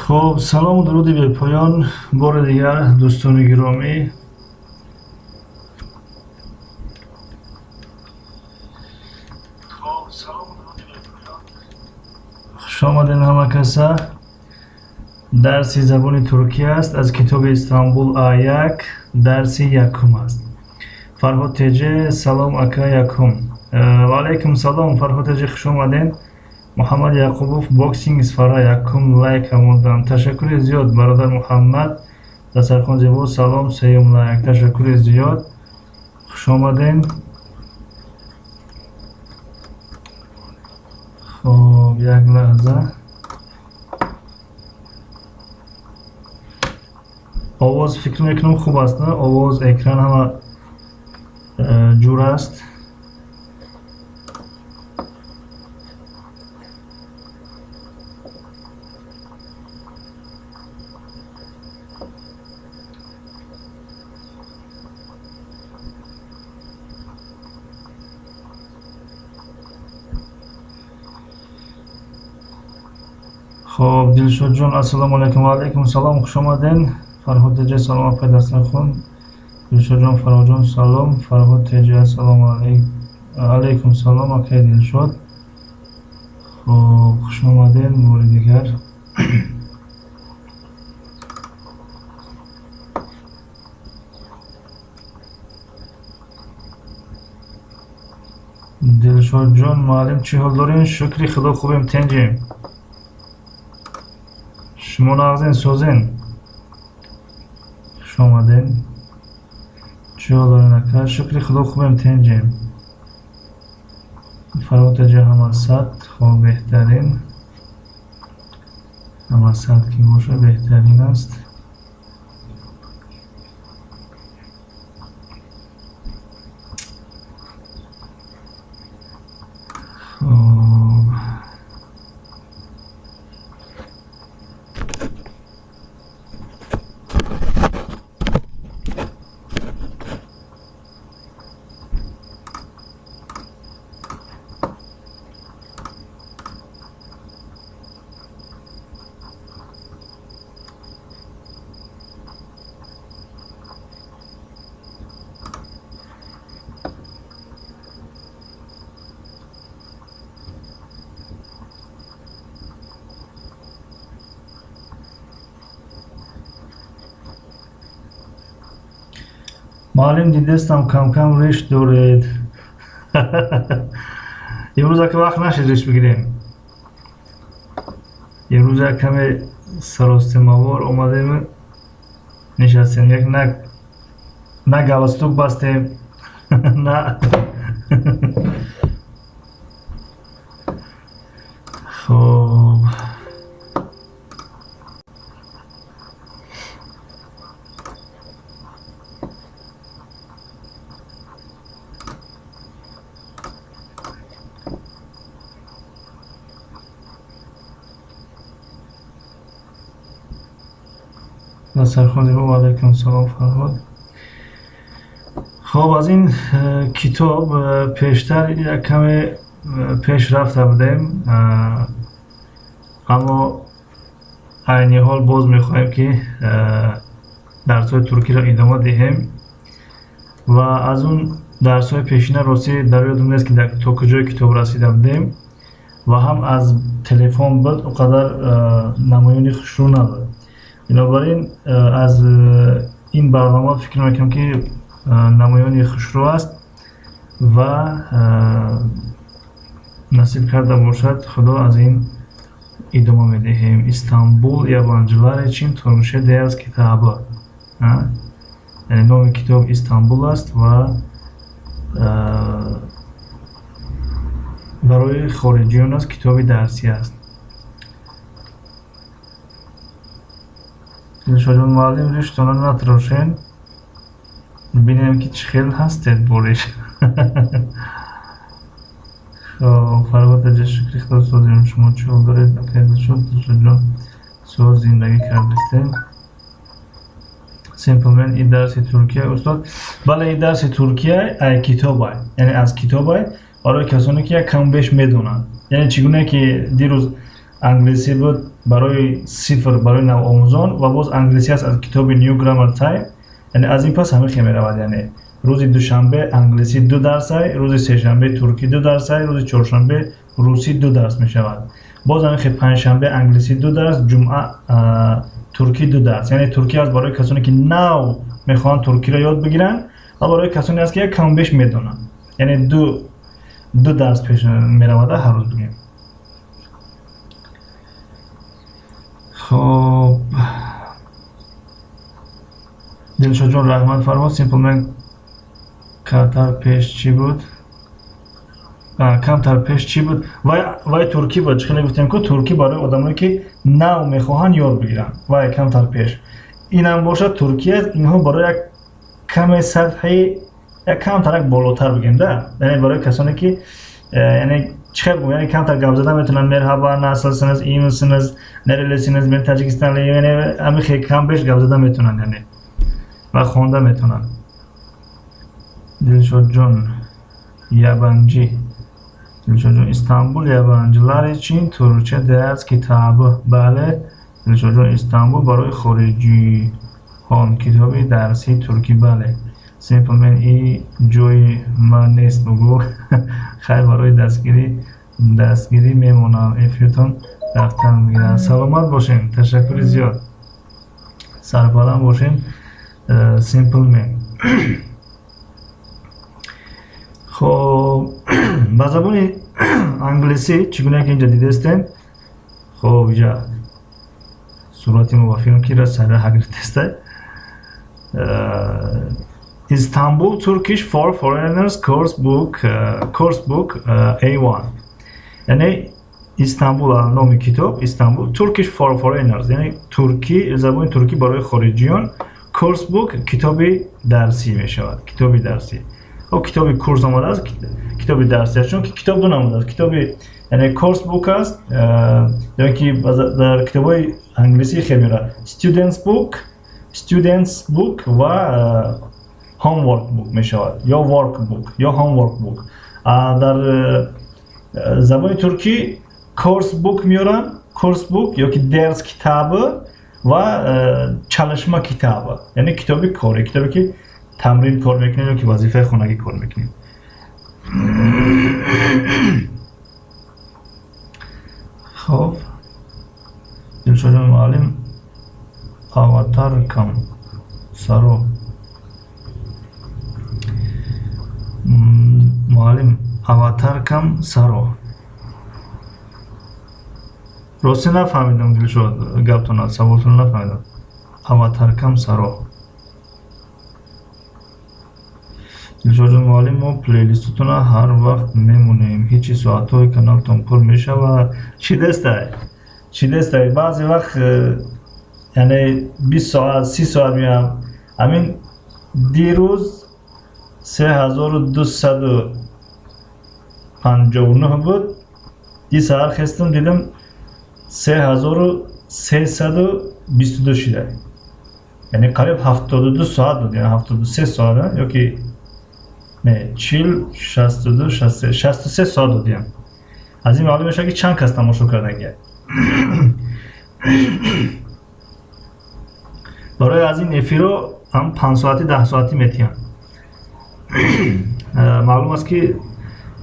Хуб, салому дуруди бепоён бори дигар, дӯстони гиромӣ. Хуш омадем ҳама каса. Дарси забони туркӣ аст, аз китоби Истанбул А1, дарси якум аст. Фарҳод Теҷе, салом, ака, якум. Ва алайкум салом, Фарҳод Теҷе, хуш омадем. Муҳаммад Яқубов, боксинг Исфара, якум лайк амудам. Ташаккури зиёд, бародар Муҳаммад. Дастархон зебо, салом, сеюм лайк. Ташаккури зиёд, хуш омадем. Хуб, як лаҳза. Овоз фикр мекунам хуб аст, на? Овоз, экран ҳама ҷур аст. Хоб, Дилшодҷон, ассалому алайкум. Ва алайкум салом, хуш омаден. Фарҳод Теҷа, салом, апай дастархон. Дилшодҷон, Фарҳодҷон, салом. Фарҳод Теҷа, ассалому алайкум, салом, акай Дилшод. Хоб, хуш омаден бори дигар. Дилшодҷон, муаллим, чӣ ҳол дорем? Шукри Худо, хубем, тенҷем. Шумо нағзен, созен? Хуш омаден. Чӣ ҳол дорен, ака? Шукри Худо, хубем, тенҷем. Фарҳод Теҷа, ҳама сад. Хоб, беҳтарин. Ҳама сад ки боша, беҳтарин аст. Хоб, муаллим, дидестам, камкам риш доред. Имрӯз ака вақт нашид риш бигирем. Имрӯз як каме саростимавор омадем, нишастем. Як на галстук бастем, на. Хоб, дастархон зебо. Ва алайкум салом, Фарҳод. Хоб, аз ин китоб пештар як каме пеш рафта будем, аммо айни ҳол боз мехоҳем, ки дарсҳои туркиро идома диҳем ва аз он дарсҳои пешина, ростӣ, дар ёдам нест, ки то куҷои китоб расида будем ва ҳам аз телефон буд, он қадар намоёни хушрӯ набуд. Бинобар ин аз ин барнома фикр мекунам, ки намоёни хушрӯ аст ва насиб карда бошад Худо, аз ин идома медиҳем. Истанбул yabancılar için Türkçe ders kitabı, яъне номи китоб Истанбул аст ва барои хориҷиён аст, китоби дарсӣ аст. Дилшодҷон муаллим, риштона натрошен, бинем ки чӣ хел ҳастед бориш. Хоб, Фарҳод аҷа, шукри Худо, созем, шумо чӣ ҳол доред, акай Дилшод? Дилшодҷон, соз зиндагӣ кардистем. Simpleman, и дарси Туркия, устод? Бале, и дарси Туркия ай китобай, яъне аз китобай, барои касоне ки як кам беш медонанд. Яъне чӣ гуна ки дирӯз англисӣ буд барои сифр, барои навомӯзон, ва боз англисӣ аст аз китоби New Grammar Time. Яъне аз ин пас ҳамин хел меравад, яъне рӯзи душанбе англисӣ ду дарсай, рӯзи сешанбе туркӣ ду дарсай, рӯзи чоршанбе русӣ ду дарс мешавад. Боз ҳамин хел панҷшанбе англисӣ ду дарс, ҷумъа туркӣ ду дарс. Яъне туркӣ аст барои касоне ки нав мехоҳанд туркиро ёд бигиранд ва барои касоне аст ки як кам беш медонанд. Яъне ду ду дарс пеш меравада ҳар рӯз бигем. Хоб, Дилшодҷон, раҳмат. Фарҳод Simpleman, камтар пеш чӣ буд? Камтар пеш чӣ буд? Вай туркӣ буд. Чӣ хеле гуфтем ку, туркӣ барои одамое ки нав мехоҳанд ёд бигиранд. Вай камтар пеш инам бошад, туркӣ аст. Инҳо барои як каме сатҳи як камтарак болотар бигем да, яъне барои касоне ки яъне чӣ хел бигӯм, яъне камтар гап зада метавонанд: "Merhaba, nasılsınız, iyi misiniz, nerelisiniz, men Таҷикистонлием", яъне ҳамин хел кам беш гап зада метавонанд, яъне ва хонда метавонанд. Дилшодҷон, yabancı. Дилшодҷон, "İstanbul yabancılar için Türkçe ders kitabı". Бале, Дилшодҷон, Истанбул барои хориҷиҳон китоби дарсии туркӣ, бале. Simpleman, и ҷои ман нест, бугӯ. Хайр, барои дастгирӣ мемонам, эфиртон рафтан мегирад. Саломат бошем, ташаккури зиёд, сарбаланд бошем, Simpleman. Хоб, ба забони англисӣ чӣ гуна ки инҷа дидестем. Хоб, инҷа сурати мо ба филм ки сараҳа гирифтеста. Istanbul Turkish for Foreigners Course Book A1, яъне Истанбул номи китоб, Istanbul Turkish for Foreigners, яъне туркӣ, забони туркӣ барои хориҷиён, Course Book китоби дарсӣ мешавад, китоби дарсӣ. Хоб, китоби курс омадааст, китоби дарсӣ аст, чунки китоб ду намуд аст. Китоби яъне course book аст ё ки дар китобҳои англисӣ хел меорад: students book, students book ва homework book мешавад, ё work book, ё homework book. Дар забони туркӣ course book меоранд, course book ё ки ders kitabı ва çalışma kitabı, яъне китоби корӣ, китобе ки тамрин кор мекунем ё ки вазифаи хонагӣ кор мекунем. Хоб, Дилшодҷон муаллим, аватаркам саро. Муаллим, аватаркам саро. Рости нафаҳмидам, Дилшод, гаптона, саволтонро нафаҳмидам. Аватаркам саро. Дилшодҷон муаллим, мо плейлистотонро ҳар вақт мемонем, ҳечи соатҳои каналтон пур мешавад. Чӣ дестай, чӣ дестай, баъзе вақт яъне 20 соат, 30 соат меоям. Ҳамин дирӯз 3259 буд, ди саҳар хестам, дидам, 3322 шуда, яъне қариб 72 соат буд, яъне 73 соат ё ки не, 40, 62, 63, 63 соат буд. Ян аз ин маълум мешавад, ки чанд кас тамошо кардагия. Барои аз ин эфирро ҳам 5 соатӣ, 10 соатӣ метиҳанд. Маълум аст, ки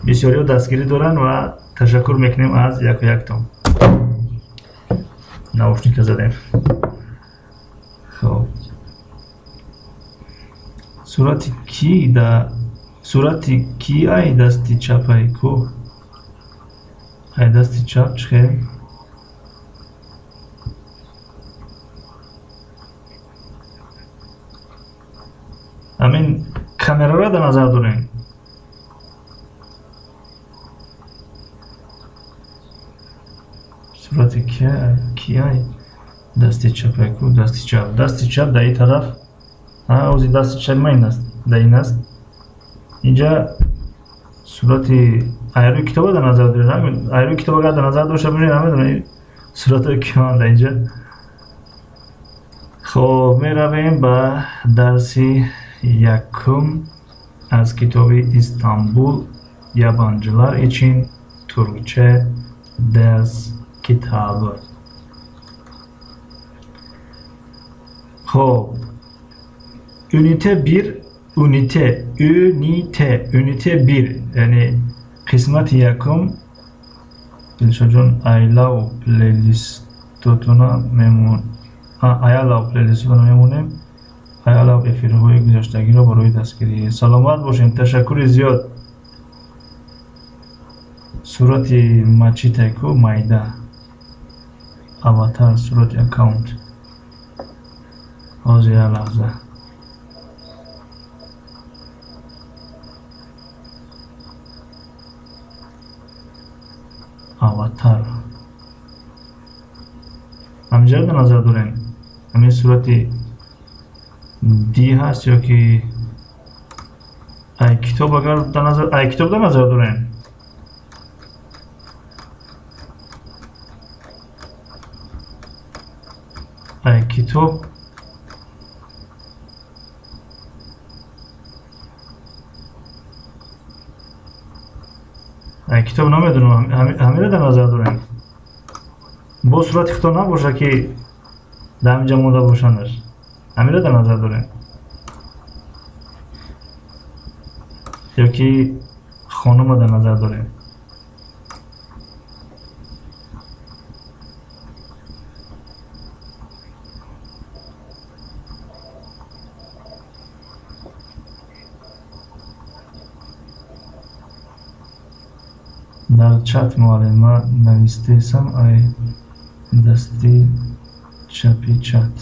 бисёриҳо дастгирӣ доранд ва ташаккур мекунем аз яку яктон. Наушника задем. Хоб, сурати ки да, сурати ки ай дасти чапай ку, ай дасти чап чӣ хел? Ҳамин камераро дар назар дорем. Сурати ки ай Дасти чапаку, дасти чап, дасти чап дар ин тараф. Ози дасти чап ма ин аст, дар ин аст. Инҷа сурати айрӯи китоба дар назар доред. Айрӯи китоб агар дар назар дошта бошед, намедонам суратҳои кианд дар инҷа. Хоб, меравем ба дарси якум аз китоби Истанбул Yabancılar için Türkçe Ders Kitabı. Хоб, ünite 1, ünite, ünite, ünite 1, яъне қисмати якум. Дилшодҷон, айлав плейлистотона мемон, аялав плейлистотона мемонем, аялав эфирҳои гузаштагиро барои дастгирӣ. Саломат бошем, ташаккури зиёд. Сурати мачитайку майда, аватар, сурати аккаунт. Ҳозир, як лаҳза. Аватар ҳаминҷаро дар назар дорем, ҳамин сурати ди ҳаст ё ки ай китоб, агар дар назар ай китоб дар назар дорем, ай китоб. Ай китоб намедонам, ҳаминро дар назар дорем. Бо сурати худто набошад, ки дар ҳаминҷа монда бошандаш. Ҳаминро дар назар дорем ё ки хонумро дар назар дорем? Дар чат, муаллим, ман навистесам, ай дасти чапи чат.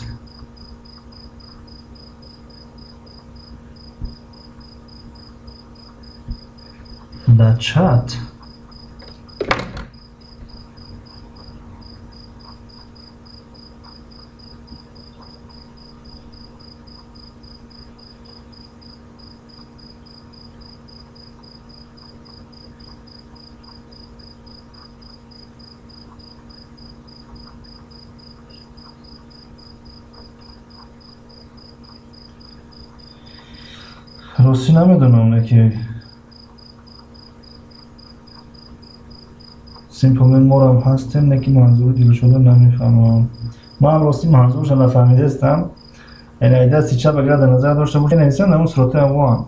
Дар чат. Ростӣ намедонам, ки Симплмен морам ҳастем, не ки манзури Дилшода намефаҳмам. Ман ростӣ манзурша нафаҳмидаистам. Яъне ай дасти чап агар дар назар дошта бошед, нависанд, ҳамун суратҳои ҳамоанд.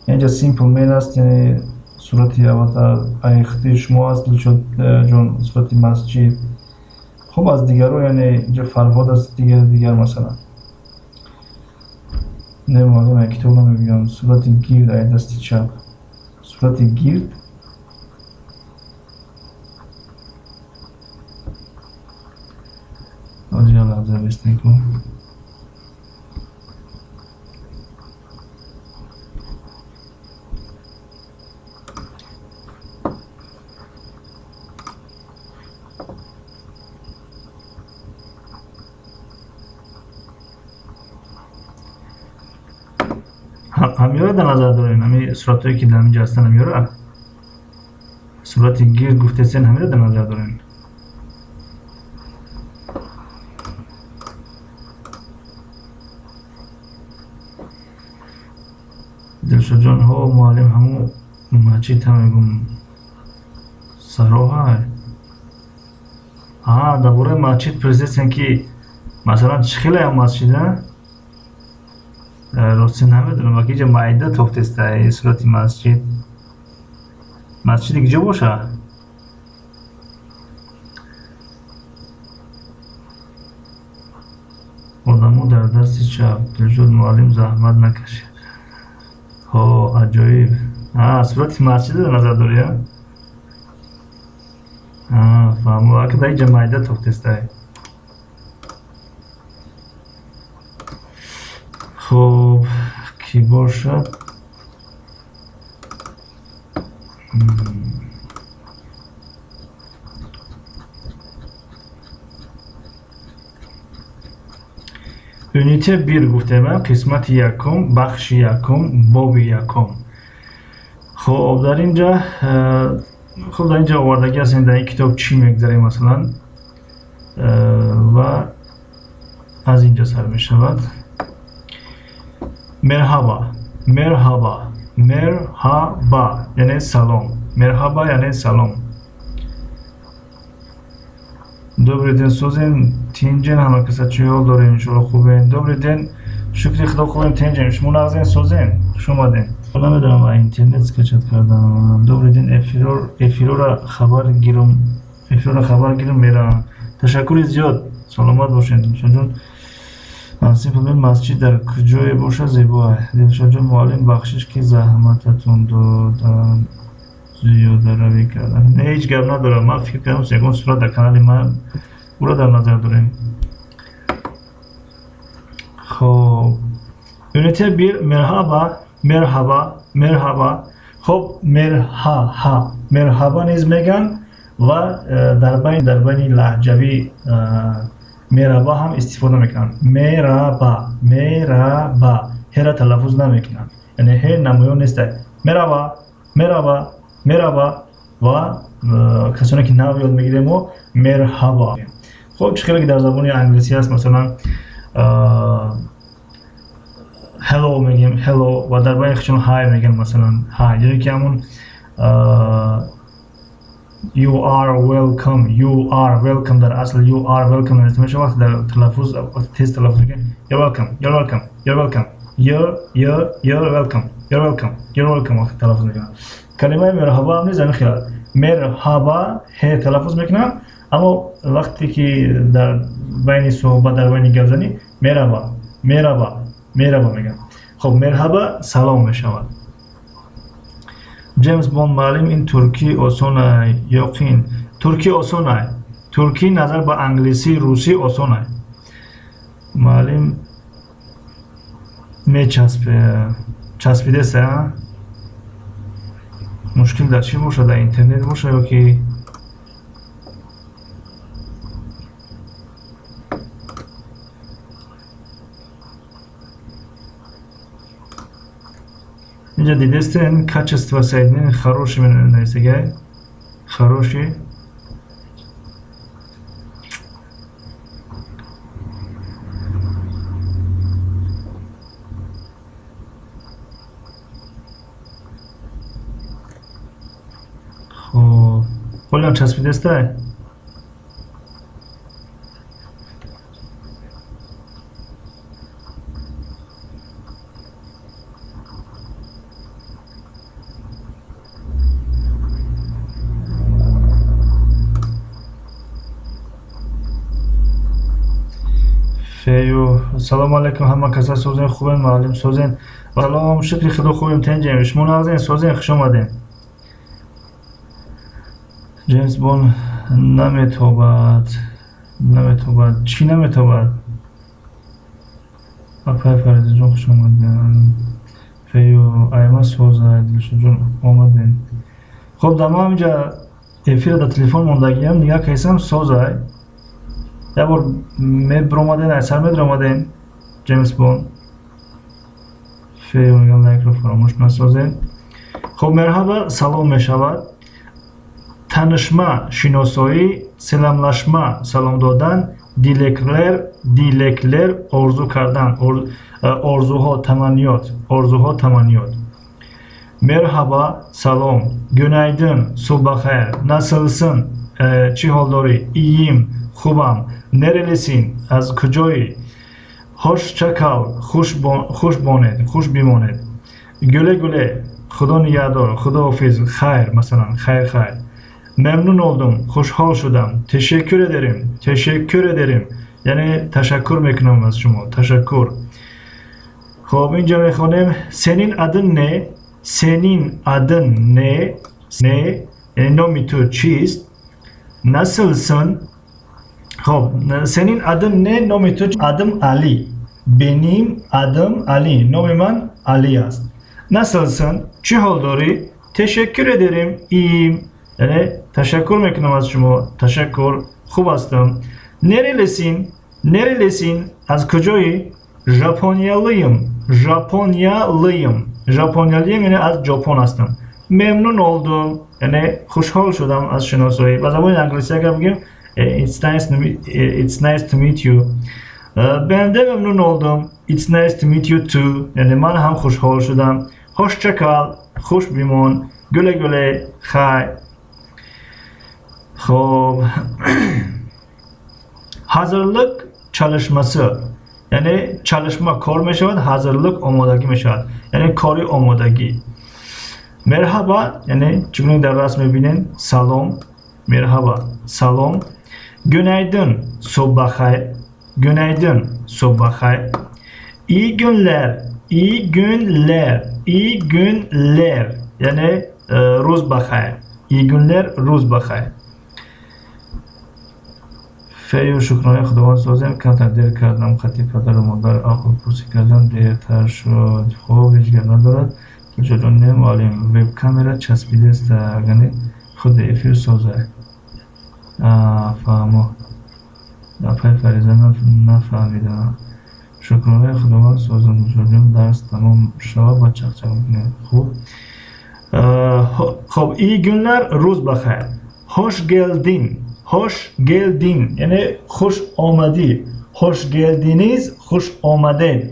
Инҷа Симплмен аст, яъне сурати аватар айхти шумо аст, Дилшод ҷон, сурати масҷид. Хуб, аз дигаро, яъне инҷа Фарҳод аст, дигар дигар масалан. Не, муаллим, ай китоб намебинам. Сурати гирд ай дасти чап. Сурати гирд. Ҳозир, як лаҳза бистем-ку. Ҳамёра дар назар дорем, ҳамин суратҳое ки дар ҳаминҷа ҳастанд, ҳамёра? Сурати гирд гуфтесен, ҳаминро дар назар дорем? Дилшодҷон, ҳо, муаллим, ҳамун масҷид ҳам мегум сароҳай. А, дар бораи масҷид пурсидесен, ки масалан чӣ хелаям масҷид, а? Ростӣ намедонам, аки инҷа майда тофтеста сурати масҷид. Масҷиде киҷо боша? Одамо дар дасти чап. Дилшод муаллим, заҳмат накашед. Ҳо, аҷоиб. А, сурати масҷида дар назар дорӣ, а? А, фаҳмо. Ака, дар инҷа майда тофтестай. Хуб, кӣ бошад? Ünite 1 гуфтем, қисмати якум, бахши якум, боби якум. Хоб, дар инҷа, хоб, дар инҷа овардагӣ ҳастем, дар ин китоб чӣ мегзарем, масалан, ва аз инҷа сар мешавад. Merhaba, merhaba, merhaba, яъне салом. Merhaba яъне салом. Добрый день, созен, тинҷен, ҳама каса чӣ ҳол дорем, иншоалло хубен. Добрый день, шукри худо хубем, тинҷем. Шумо нағзен, созен, хуш омадем. Намедонам, интернет скачать кардам. Добрый день, эфирора хабар гирум, эфирора хабар гирум меравам. Ташаккури зиёд, саломат бошед, Дилшодҷон. Симпл масҷид дар куҷое бошад зебо? Дилшодҷон, муаллим, бахшиш ки заҳмататон додам, зиёдаравӣ кардам. Не, ҳеҷ гап надорам. Ман фикр кардам, ягон сурат дар канали ман ӯро дар назар дорем. Хоб, Ünite 1, merhaba, merhaba, merhaba. Хоб, мерҳаҳа, merhaba низ мегӯянд ва дар байни лаҳҷавӣ merhaba ҳам истифода мекунанд. Merhaba, merhaba, ҳера талаффуз намекунанд, яъне ҳе намоён нест. Merhaba, merhaba, merhaba. Ва касоне ки нав ёд мегирем, мо merhaba. Хоб, чӣ хеле ки дар забони англисӣ аст, масалан, hello мегӯем, hello, ва дар байни худшон hi мегӯянд, масалан, hi, ё ки ҳамун you are welcome, you are welcome. Дар асл you are welcome навишта мешавад. Вақте дар талаффуз, вақте тез талаффуз мекунем, you're welcome, you're welcome, you're welcome, you're welcome, you're welcome, you're welcome, вақте талаффуз мекунам. Калимаи merhaba ҳам низ ҳамин хел, merhaba, ҳе талаффуз мекунам, аммо вақте ки дар байни суҳбат, дар байни гапзанӣ, merhaba, merhaba, merhaba мегӯям. Хоб, merhaba салом мешавад. Ҷеймс Бонд, муаллим, ин туркӣ осонай ё қин? Туркӣ осонай, туркӣ назар ба англисӣ, русӣ осонай. Муаллим, мечаспе, часпидеста. Мушкил дар чӣ бошад? Дар интернет бошад ё ки инҷа дидестен, качество соединения хороший менависагай, хороший. Хоб, ҳолиам часпидестай. Фею, салому алайкум, ҳама каса созен, хубен, муаллим, созен. Салом, шукри худо хубем, тенҷем. Шумо нағзен, созен, хуш омадем. Ҷеймс Бонд, наметобад, наметобад, чӣ наметобад? Апай Фаридунҷон, хуш омадем. Фею, айма соза, Дилшодҷон, омадем. Хоб, дар ма ҳаминҷа эфира дар телефон мондагиам, нигаҳ кайсам, созай. Як бор мебиромаден, айсар медиромаден. Ҷеймс Бонд, фею мегӯям, лайкро фаромӯш насозем. Хоб, merhaba салом мешавад. Tanışma шиносоӣ, selamlaşma салом додан, dilekler, dilekler орзу кардан, орзуҳо, таманниёт, орзуҳо, таманниёт. Merhaba салом, günaydın субҳ бахайр, nasılsın чӣ ҳол дорӣ, iyiyim хубам, nerelisin аз куҷоӣ, hoşça kal хуш бонед, хуш бимонед, güle güle худо нигаҳдор, худоҳофиз, хайр, масалан, хайр, хайр, memnun oldum хушҳол шудам, teşekkür ederim, teşekkür ederim яъне ташаккур мекунам аз шумо, ташаккур. Хоб, инҷа мехонем: senin adın ne, senin adın ne, ne яъне номи ту чист, nasılsın. Хоб, senin adın ne, номи ту? Adım Ali, benim adım Ali, номи ман Али аст. Nasılsın, чӣ ҳол дорӣ? Teşekkür ederim, iyiyim, яъне ташаккур мекунам аз шумо, ташаккур, хуб ҳастам. Nerelisin, nerelisin, аз куҷоӣ? Japonyalıyım, Japonyalıyım, Japonyalıyım яъне аз Ҷопон ҳастам. Memnun oldum яъне хушҳол шудам аз шиносоӣ. Ба забони англисӣ агар бигем, it's nice to meet you. Ben de memnun oldum. It's nice to meet you too. Яъне ман ҳам хушҳол шудам. Hoşça kal, хуш бимон, güle güle, хайр. Хоб, hazırlık çalışması яъне çalışma кор мешавад, hazırlık омодагӣ мешавад, яъне кори омодагӣ. Merhaba яъне чӣ гуна дар расм мебинем, салом, merhaba салом. Günaydın, субҳ бахайр, günaydın, субҳ бахайр. İyi günler, iyi günler, iyi günler яъне рӯз бахайр. İyi günler, рӯз бахайр. Фею шукронаи Худованд созем, камтар дер кардам, хати падару модар ақлпурсӣ кардам, дертар шуд. Хуб, ҳеҷ гап надорад. Дилшодҷон, не муаллим, веб-камера часпидааст, яъне худи эфир соза. Фаҳмо. Апай Фариза, нафаҳмидам. Шукронаи Худованд созам, Дилшодҷон, дарс тамом шавад ба чақчақ мекунем. Хуб. Хоб, iyi günler, рӯз бахайр. Hoş geldin, hoş geldin яъне хуш омадӣ. Hoş geldiniz, хуш омадед.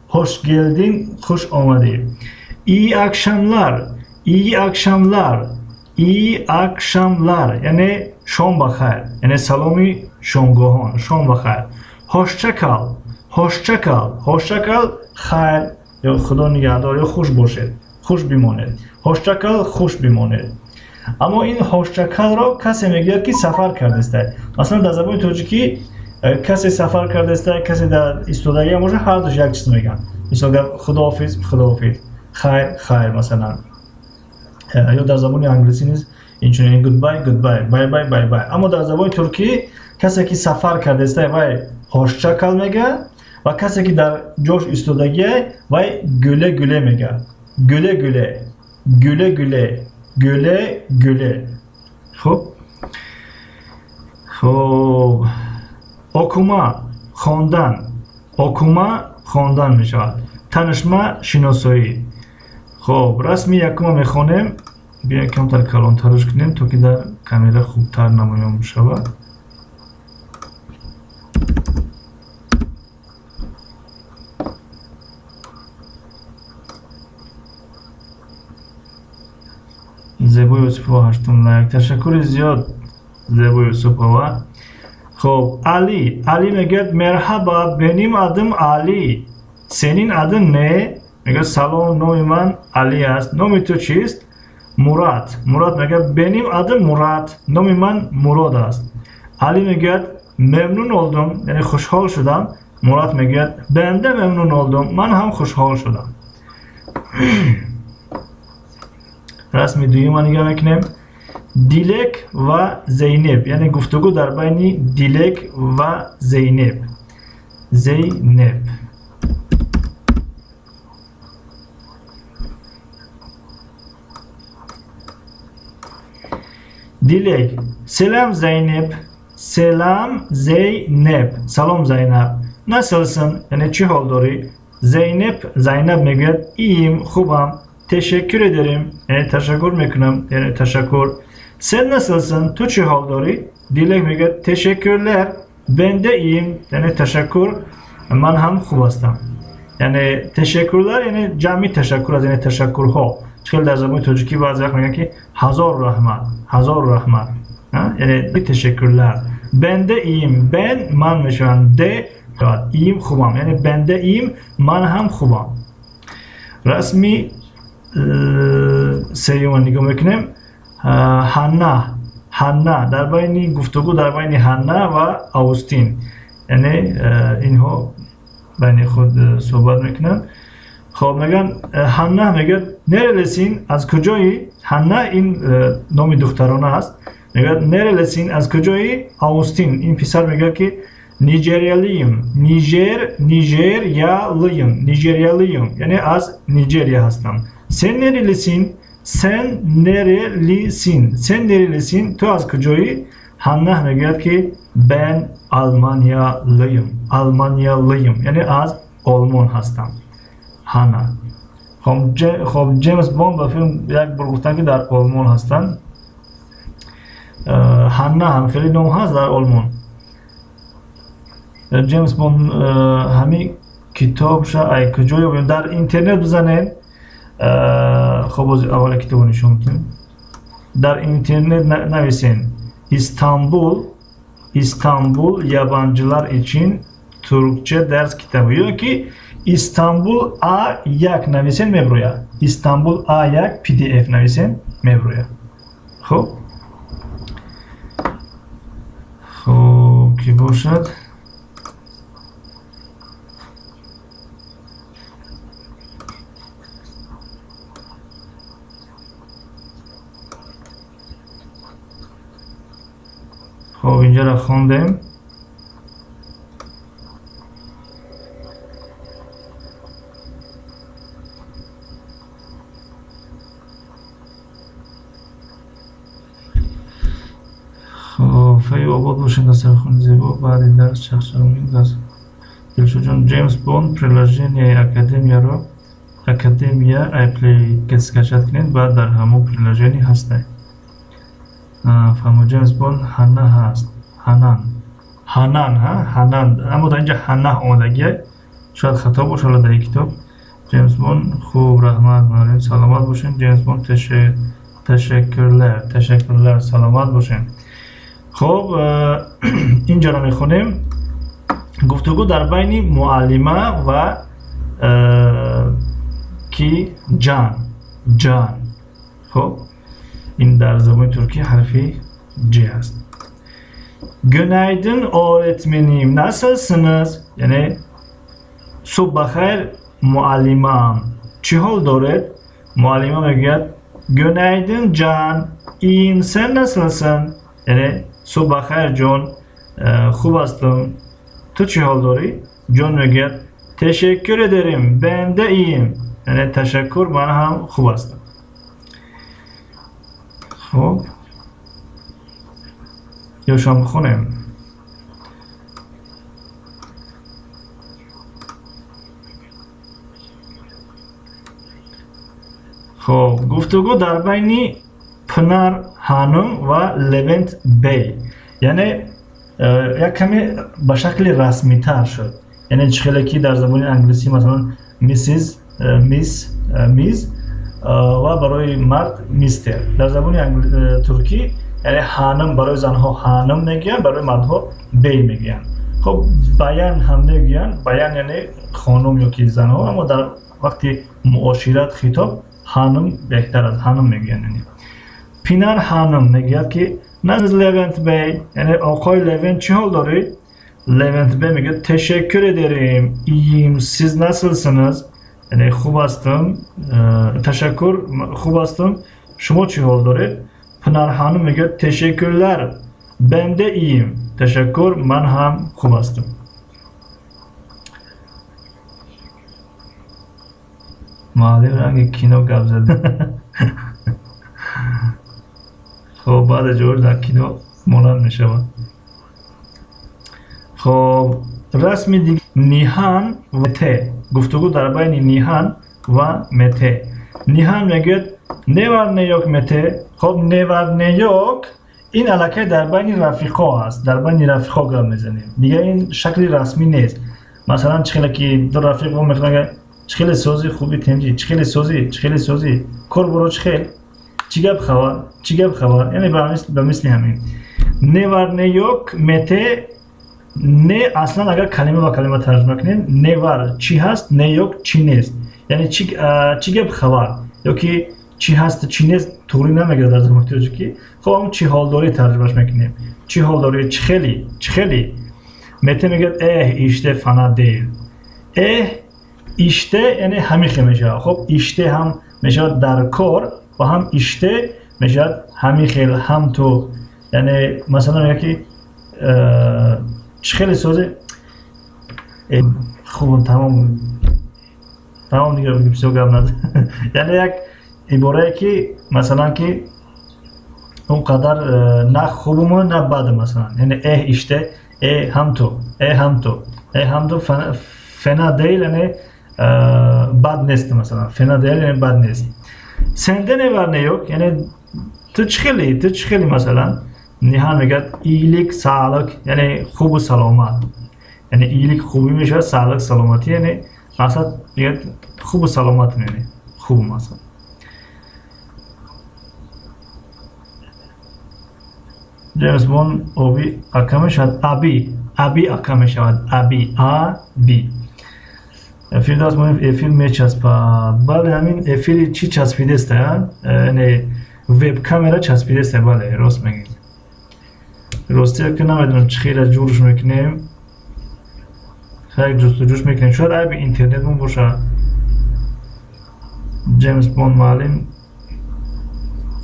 Hoş geldin, хуш омадӣ. İyi akşamlar, iyi akşamlar, iyi akşamlar яъне шом бахайр, яъне саломи шомгоҳон, шом бахайр. Hoşça kal, hoşça kal, hoşça kal, хайр ё Худо нигаҳдор ё хуш бошед, хуш бимонед. Hoşça kal, хуш бимонед. Аммо ин hoşça kalро касе мегӯяд, ки сафар кардааст. Масалан, дар забони тоҷикӣ касе сафар кардааст, касе дар истодагӣ бошад, ҳардуш як чиз мегӯянд. Мисол, худоҳофиз, худоҳофиз, хайр, хайр, масалан. Ё дар забони англисӣ низ инчунин goodbye, goodbye, bye bye, bye bye. Аммо дар забони туркӣ касе ки сафар кардааст, вай hoşça kal мегӯяд ва касе ки дар ҷош истодагия, вай güle güle мегӯяд. Güle güle, güle güle, güle güle. Хуб, хуб, okuma хондан, okuma хондан мешавад. Tanışma шиносоӣ. Хуб, расми якума мехонем. Биёем, камтар калонтарш кунем, то ки дар камера хубтар намоён бишавад. Зебо Юсупова, ҳаштум лайк. Ташаккури зиёд, Зебо Юсупова. Хуб, Али, Али мегӯяд: Merhaba, benim adım Ali, senin adın ne? Мегӯяд: салом, номи ман Али аст, номи ту чист? Мурат, Мурат мегӯяд: Benim adım Murat, номи ман Мурод аст. Али мегӯяд: Memnun oldum, яъне хушҳол шудам. Мурат мегӯяд: Ben de memnun oldum, ман ҳам хушҳол шудам. Расми дуюма нигоҳ мекунем. Дилек ва Зейнеб, яъне гуфтугӯ дар байни Дилек ва Зейнеб. Зейнеб. Дилек: Selam Zeynep, selam Zeynep, салом, Зайнаб. Nasılsın, яъне чӣ ҳол дорӣ? Зейнеп, Зайнаб мегӯяд: Iyiyim, хубам. Teşekkür ederim, яъне ташаккур мекунам, яъне ташаккур. Sen nasılsın, ту чӣ ҳол дорӣ? Дилек мегӯяд: Teşekkürler, ben de iyiyim, яъне ташаккур, ман ҳам хуб ҳастам. Яъне teşekkürler яъне ҷамъи ташаккур аст, яъне ташаккурҳо. Чӣ хел дар забони тоҷикӣ баъзе вақт мегӯянд, ки ҳазор раҳмат, ҳазор раҳмат, яъне teşekkürler. Ben de iyiyim, ben ман мешавам, de iyiyim хубам, яъне ben de iyiyim, ман ҳам хубам. Расми сеюма нигоҳ мекунем. Ҳанна, Ҳанна, дар байни гуфтугӯ дар байни Ҳанна ва Августин, яъне инҳо байни худ суҳбат мекунанд. Хоб, мегӯянд, Ҳанна мегӯяд: Nerelisin, аз куҷоӣ? Ҳанна ин номи духтарона аст. Мегӯяд: Nerelisin, аз куҷоӣ? Августин, ин писар, мегӯяд, ки Nijeryalıyım, Нижер, Nijeryalıyım, Nijeryalıyım, яъне аз Нижерия ҳастам. Sen nerelisin, sen nerelisin, sen nerelisin, ту аз куҷоӣ? Ҳанна мегӯяд, ки Ben Almanyalıyım, Almanyalıyım, яъне аз Олмон ҳастам. Ҳана. Хоб, Ҷеймс Бонд ба филм як бор гуфтанд, ки дар Олмон ҳастанд. Ҳанна ҳам хеле ном ҳаст дар Олмон. Ҷеймс Бонд, ҳамин китобша ай куҷо ёбем? Дар интернет бизанед. Хоб, боз аввала китобо нишон медиҳем. Дар интернет нависен Истанбул, Истанбул yabancılar için Türkçe ders kitabı ё ки Истанбул А1 нависен, меброяд. Истанбул А1 PDF нависен, меброяд. Хуб, хуб, ки бошад. Хоб, инҷаро хондем. Хоб, файю обод бошед, дастархони зебо, баъди дарс чахчахумин даст. Дилшодҷон, Ҷеймс Бонд приложенияи Академияро, Академия Play скачать кунед, баъд дар ҳамон приложение ҳастай. Фаҳмо, Ҷеймс Бонд Ҳана ҳаст, Ҳанан, Ҳанан, ҳа, Ҳанан, аммо дар инҷа Ҳанаҳ омадагия, шояд хато бошад ҳола дар ин китоб. Ҷеймс Бонд хуб, раҳмат, муаллим, саломат бошед. Ҷеймс Бонд, teşekkürler, teşekkürler, саломат бошед. Хуб, инҷоро мехонем. Гуфтугӯ дар байни муаллима ва ки Ҷан, Ҷан. Хуб, ин дар забони туркӣ ҳарфи Ҷ аст. Günaydın öğretmenim, nasılsınız? Яъне субҳ бахайр, муаллимаам, чӣ ҳол доред? Муаллима мегӯяд: Günaydın Can, iyiyim, sen nasılsın? Яъне субҳ бахайр, Ҷон, хуб ҳастам, ту чӣ ҳол дорӣ? Ҷон мегӯяд: Teşekkür ederim, ben de iyiyim. Яъне ташаккур, ман ҳам хуб ҳастам. Хуб, ёшам бихонем. Хуб, гуфтугӯ дар байни Пынар Hanım ва Левент Бей. Яъне як каме ба шакли расмитар шуд. Яъне чӣ хеле ки дар забони англисӣ, масалан, Mrs, Miss, Ms ва барои мард Mister. Дар забони туркӣ, яъне hanım барои занҳо hanım мегӯянд, барои мардҳо bey мегӯянд. Хуб, bayan ҳам мегӯянд, bayan яъне хонум ё ки занҳо, аммо дар вақти муошират, хитоб hanım беҳтар аст, hanım мегӯянд. Яъне Пинар Hanım мегӯяд, ки Nasılsınız Levent Bey, яъне оқои Левент, чӣ ҳол доред? Левент Бей мегӯяд: Teşekkür ederim, iyiyim, siz nasılsınız? Яъне хуб ҳастам, ташаккур, хуб ҳастам, шумо чӣ ҳол доред? Пынар Hanım мегӯяд: Teşekkürler, ben de iyiyim. Ташаккур, ман ҳам хуб ҳастам. Муаллим ранги кино гап зад. Хоб, баъде ҷош дар кино монанд мешавад. Хоб, расми диг, Ниҳан ва Мете. Гуфтугӯ дар байни Ниҳан ва Мете. Ниҳан мегӯяд: Ne var ne yok, Мете? Хоб, ne var ne yok, ин аллакай дар байни рафиқо аст, дар байни рафиқо гап мезанем, дигар ин шакли расмӣ нест. Масалан, чӣ хеле ки ду рафиқ мехонад: чӣ хеле созӣ, хуби, тинҷӣ, чӣ хеле созӣ, чӣ хеле созӣ, кор боро чӣ хел, чӣ гап хабар, чӣ гап хабар, яъне ба мисли ҳамин. Ne var ne yok, Мете. Не, аслан агар калима ба калима тарҷума кунем, ne var чӣ ҳаст, ne yok чӣ нест, яъне чӣ гап хабар ё ки чӣ ҳасту чӣ нест туғрӣ намегирад дар забони тоҷикӣ. Хоб, ҳамн чӣ ҳол дорӣ тарҷумаш мекунем, чӣ ҳол дорӣ, чӣ хели, чӣ хели. Мете мегӯяд: Eh, işte, fena değil. Eh, işte яъне ҳамин хел мешавад. Хоб, işte ҳам мешавад дар кор ва ҳам işte мешавад ҳамин хел, ҳам ту. Яъне масалан мегӯяд, ки чӣ хеле созӣ, хуб, тамом, тамом, дигар бисёр гап над. Яъне як иборае, ки масалан, ки он қадар на хубуму, на баду, масалан, яъне eh, işte, э ҳам ту, э ҳам ту, э ҳам ту. Fena değil, яъне бад нест, масалан. Fena değil, яъне бад нест. Sende ne var ne yok, яъне ту чӣ хелӣ, ту чӣ хелӣ, масалан. Ниҳан мегӯяд: iyilik, sağlık, яъне хубу саломат. Яъне iyilik хубӣ мешавад, sağlık саломатӣ, яъне мақсад мегӯяд хубу саломат, яъне хуб, масалан. Ҷеймс Бонд оби ака мешавад, аби, аби ака мешавад, аби, аби. Фирдавс Муинов: эфир мечаспад. Бале, ҳамин эфири чӣ часпидеста, яъне веб-камера часпидеста, бале, рост мегӯед. Ростия ки намедонам чӣ хела ҷурш мекунем, хайр, ҷустуҷӯш мекунем, шояд айби интернетмон бошад. Ҷеймс Бонд: муаллим,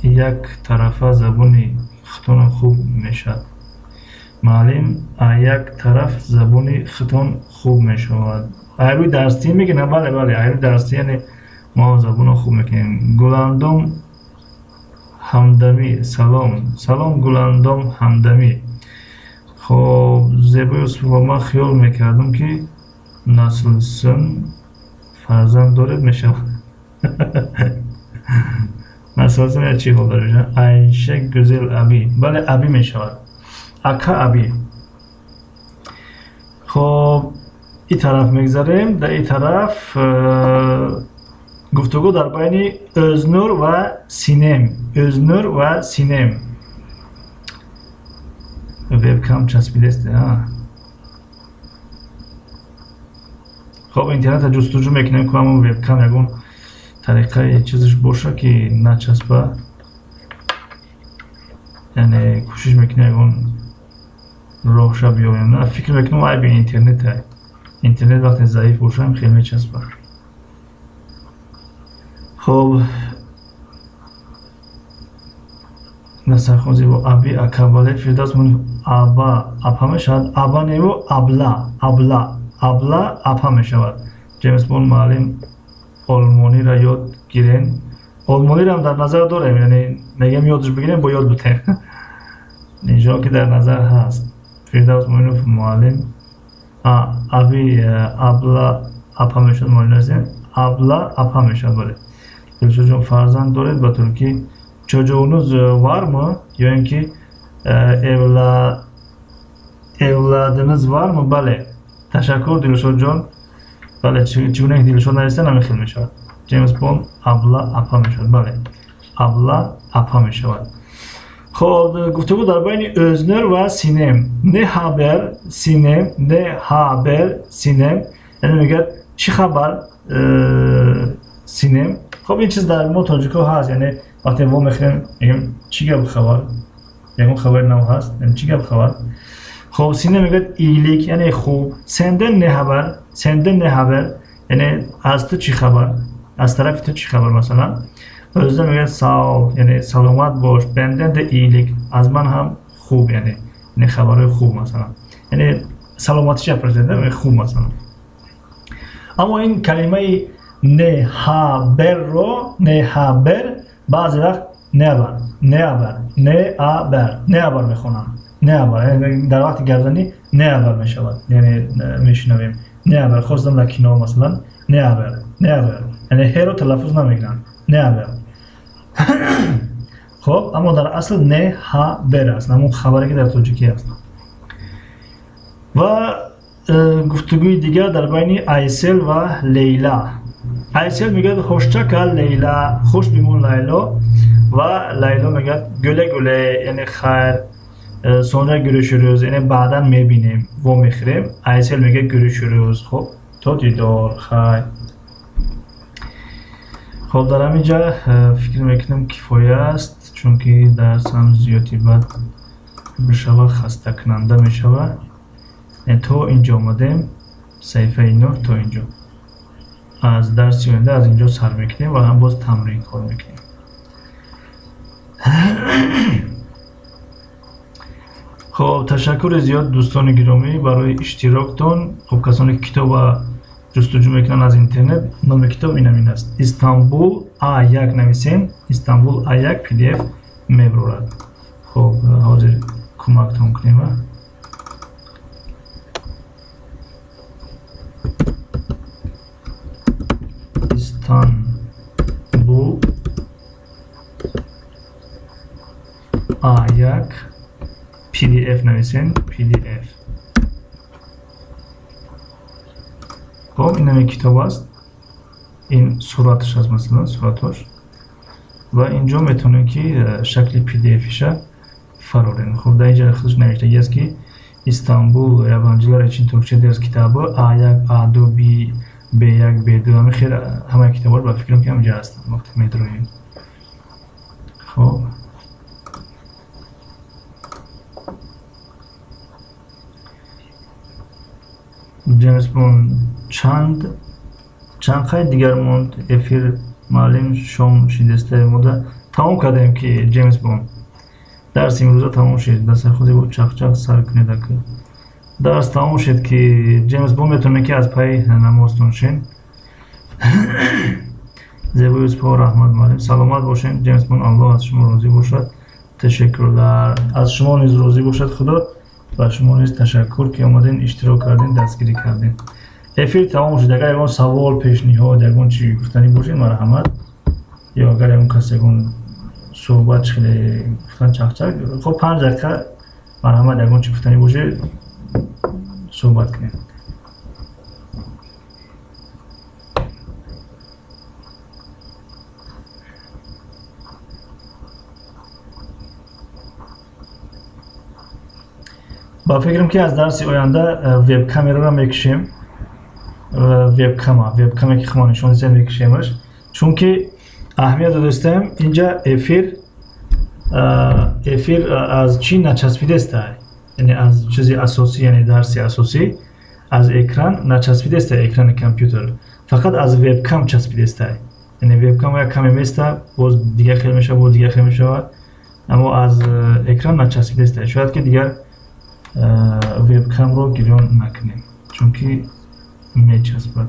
як тарафа забони худтонам хуб мешавад. Муаллим, як тараф забони худтон хуб мешавад. Айрӯи дарсӣ мегӯяд? Бале, бале, айрӯи дарсӣ, яъне мо забонро хуб мекунем. Гуландом Ҳамдамӣ: салом, салом, Гуландом Ҳамдамӣ. Хоб, Зебо Юсупова: ман хиёл мекардам, ки nasılsın, фарзанд доред мешавад. Nasılsın я чӣ ҳол доред? Айша Гүзел: abi. Бале, abi мешавад, ака, abi. Хоб, и тараф мегзарем. Дар и тараф гуфтугӯ дар байни Ӯзнур ва Синем. Ӯзнур ва Синем. Вебкам часпидест. Хоб, интернета ҷустуҷӯ мекунем, ку ҳамон вебкам ягон тариқаи чизаш боша, ки начаспа. Яъне кӯшиш мекунем, ягон роҳша биёбем. Фикр мекунам, айби интернета. Интернет вақте заиф бошам, хеле мечаспад. Хоб, насархон зебо: abi, ака. Бале. Фирдавс: аба апа мешавад. Аба неву abla, abla, abla апа мешавад. Ҷеймс Бонд: муаллим, олмониро ёд гирен. Олмониро дар назар дорем, яъне мегӯем ёдаш бигирем, бо ёд бутем, иншоалло, ки дар назар ҳаст. Фирдавс Муинов: муаллим, abi, abla апа мешавад. Муаллим, abla апа мешавад, бале. Дилшодҷон: фарзанд доред, ба туркӣ çocuğunuz var mı, ё ин ки evladınız var mı? Бале, ташаккур, Дилшодҷон. Бале, чӣ гуна ки Дилшод нависта, ҳамин хел мешавад. Ҷеймс Бонд: abla апа мешавад. Бале, abla апа мешавад. Хоб, гуфтугӯ дар байни Ӯзнур ва Синем. Ne haber, Синем? Ne haber, Синем? Яъне мегӯяд: чӣ хабар, Синем? Хоб, ин чиз дар мо тоҷикҳо ҳаст, яъне вақте во мехӯрем, мегӯем: чӣ гап, хабар, ягон хабари нав ҳаст, чӣ гап, хабар? Хоб, Синем мегӯяд: iyilik, яъне хуб. Senden ne haber? Senden ne haber? Яъне аз ту чӣ хабар, аз тарафи ту чӣ хабар, масалан. Ӯзнур мегӯяд: sağ ol, яъне саломат бош. Benden de iyilik, аз ман ҳам хуб, яъне хабарҳои хуб, масалан, яъне саломатиша пурсида, хуб, масалан. Аммо ин калимаи ne haber ро, ne haber, баъзе вақт ne haber, ne haber, ne haber, ne haber мехонам. Ne haber дар вақти гапзанӣ ne haber мешавад, яъне мешунавем ne haber, хостам дар кино, масалан, ne haber, ne haber, яъне ҳеро талаффуз намекунанд, ne haber. Хоб, аммо дар асл ne haber аст, ҳамон хабаре, ки дар тоҷикӣ аст. Ва гуфтугӯи дигар дар байни Айсел ва Лейла. Айсел мегӯяд: hoşça kal, Лейла, хуш бимон, Лайло. Ва Лайло мегӯяд: güle güle, яъне хайр. Sonra görüşürüz, яъне баъдан мебинем, вомехӯрем. Айсел мегӯяд: görüşürüz. Хоб, то дидор, хайр. Хоб, дар ҳамин ҷа фикр мекунам, кифоя аст, чунки дарсам зиёди бад бишава, хастакунанда мешавад. То инҷо омадем, саҳифаи 9 то инҷо. Аз дарси оянда аз инҷо сар мекунем ва ҳам боз тамрин кор мекунем. Хоб, ташаккури зиёд, дӯстони гиромӣ, барои иштироктон. Хоб, касоне ки китоба ҷустуҷӯ мекунанд аз интернет, номи китоб инамин аст: Истанбул А1 нависем, Истанбул А1 PDF мебарорад. Хоб, ҳозир кӯмактон кунем. PDF нависем, PDF. Хоб, ин ҳамин китоб аст, ин сураташ аст, масалан, суратош. Ва инҷо метавонем, ки шакли PDF-иша фарорем. Хоб, дар инҷа худаш навиштагӣ аст, ки "Истанбул yabancılar için Türkçe ders kitabı A1, A2, B, B1, B2". Ҳамин хел ҳамаи китобҳо ба фикрам, ки ҳаминҷа ҳастанд, вақте медроем. Хоб, Ҷеймс Бонд чанд қайд дигар монд эфир, муаллим? Шом шидестаи мода тамом кардем, ки Ҷеймс Бонд дарси имрӯза тамом шид. Дастархози бо чақчақ сар кунед. Ака, дарс тамом шид, ки Ҷеймс Бонд метавонед, ки аз пайи намозтон шен. Зебо Юсупова, раҳмат, муаллим, саломат бошед. Ҷеймс Бонд, Аллоҳ аз шумо розӣ бошад. Ташаккурлар, аз шумо низ розӣ бошад Худо. Ба шумо низ ташаккур, ки омадем, иштирок кардем, дастгирӣ кардем. Эфир тамом шуд. Агар ягон савол, пешниҳод, ягон чи гуфтанӣ бошед, марҳамат. Ё агар ягон кас ягон суҳбат, чи хеле гуфтан, чақчақ. Хоб, 5 дақиқа, марҳамат, ягон чи гуфтанӣ бошед, суҳбат кунед. Ба фикрам, ки аз дарси оянда вебкамераро мекушем, вебкама, вебкаме ки хума нишон дидем, мекушемаш, чунки аҳамият додастем, инҷа эфир аз чӣ начаспидеста, яъне аз чизи асосӣ, яъне дарси асосӣ, аз экран начаспидеста, экрани компютер, фақат аз вебкам часпидеста. Яъне вебкам як каме места, боз дигар хел мешавад, боз дигар хел мешавад, аммо аз экран начаспидеста. Шояд ки дигар вебкамро гирён накунем, чунки мечаспад.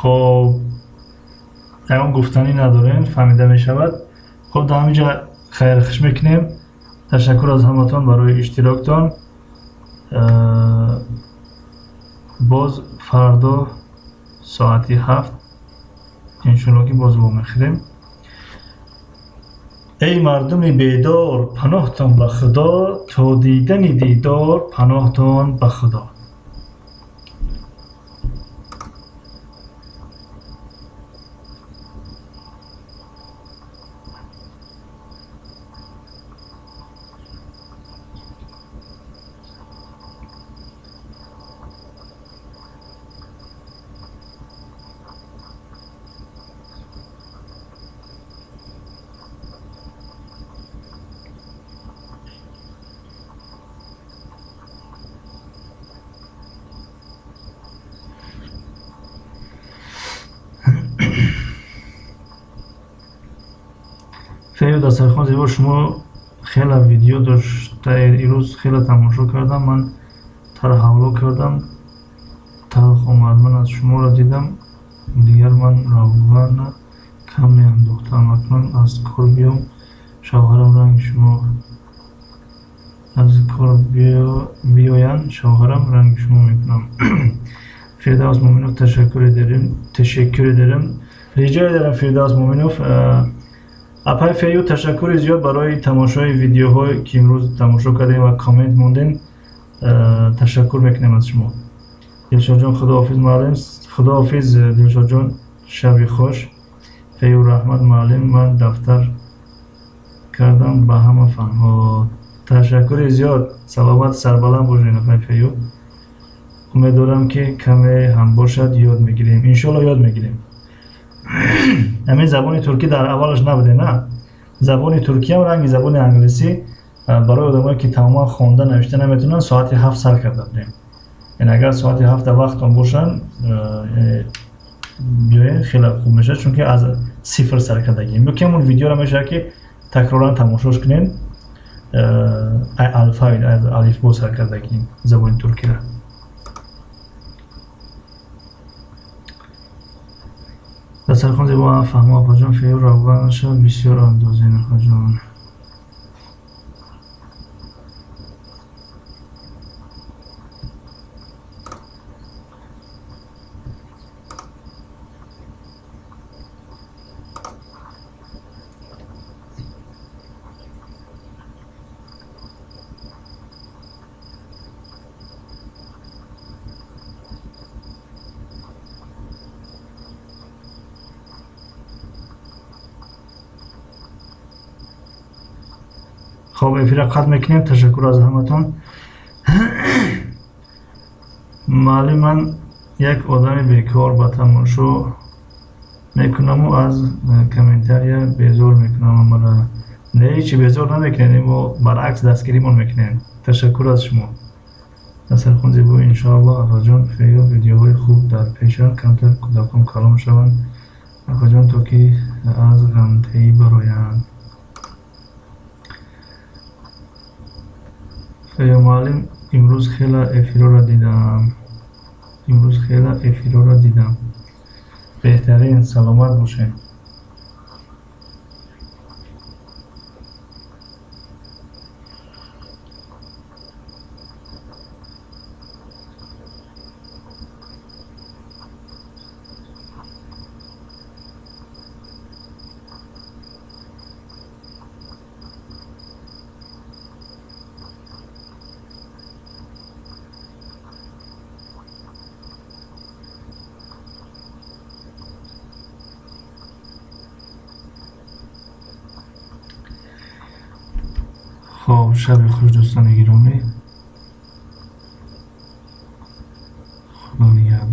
Хоб, ягон гуфтанӣ надорем, фаҳмида мешавад. Хоб, дар ҳамин ҷа хайрхуш мекунем. Ташаккур аз ҳаматон барои иштироктон. Боз фардо соати 7, иншоалло, ки боз вомехӯрем. Эй мардуми бедор, паноҳтон ба Худо, то дидани дидор, паноҳтон ба Худо. Фею дастархон зебо, шумо хеле видео доштаед, ирӯз хеле тамошо кардам, ман тарҳавло кардам, талх омад. Ман аз шуморо дидам, дигар ман равғана кам меандохтам. Акнун аз кор биём, шавҳарам ранги шумо, аз кор биёянд, шавҳарам ранги шумо мекунам. Фирдавс Муминов, ташаккуре дорем, ташаккуре дорем, риҷое дорам. Фирдавс Муминов, апай Фею, ташаккури зиёд барои тамошои видеоҳое, ки имрӯз тамошо кардем ва коммент мондем. Ташаккур мекунем аз шумо. Дилшодҷон, худоҳофиз, муаллим. Худоҳофиз, Дилшодҷон, шаби хуш. Фею, раҳмат, муаллим, ман дафтар кардам ба ҳама фанҳо. Ташаккури зиёд, саломат, сарбаланд бошед, апай Фею. Умед дорам, ки каме ҳам бошад, ёд мегирем. Иншоалло, ёд мегирем. Ҳамин забони туркӣ дар аввалаш набуде, на? Забони туркиям ранги забони англисӣ барои одамое, ки тамоман хонда навишта наметавонанд, соати 7 сар карда будем. Яъне агар соати 7-та вақтон бошанд, биёен, хеле хуб мешавад, чунки аз сифр сар кардагием. Ё ки ҳамон видеоро мешавад, ки такроран тамошош кунем, алфавит, аз алифбо сар кардагием забони туркиро. Дастархон зебо, фаҳмо, апаҷон. Фею равғанаша бисёр андозем, апаҷон. Хоб, эфира қатъ мекунем. Ташаккур аз ҳаматон. Маълим, ман як одами бекор ба тамошо мекунаму аз комментария безор мекунам ҳамара. Не, ҳечи безор намекунем, мо баръакс дастгиримон мекунем. Ташаккур аз шумо. Дастархон зебо, иншоаллоҳ, апаҷон. Феё, видеоҳои хуб дар пешанд. Камтар кӯдакон калон шаванд, апаҷон, то ки аз ғамтеӣ бароянд. Феё муаллим, имрӯз хела эфирҳоро дидам, имрӯз хела эфирҳоро дидам. Беҳтарин, саломат бошед. Хоб, шаби хуш, дӯстони гиромӣ.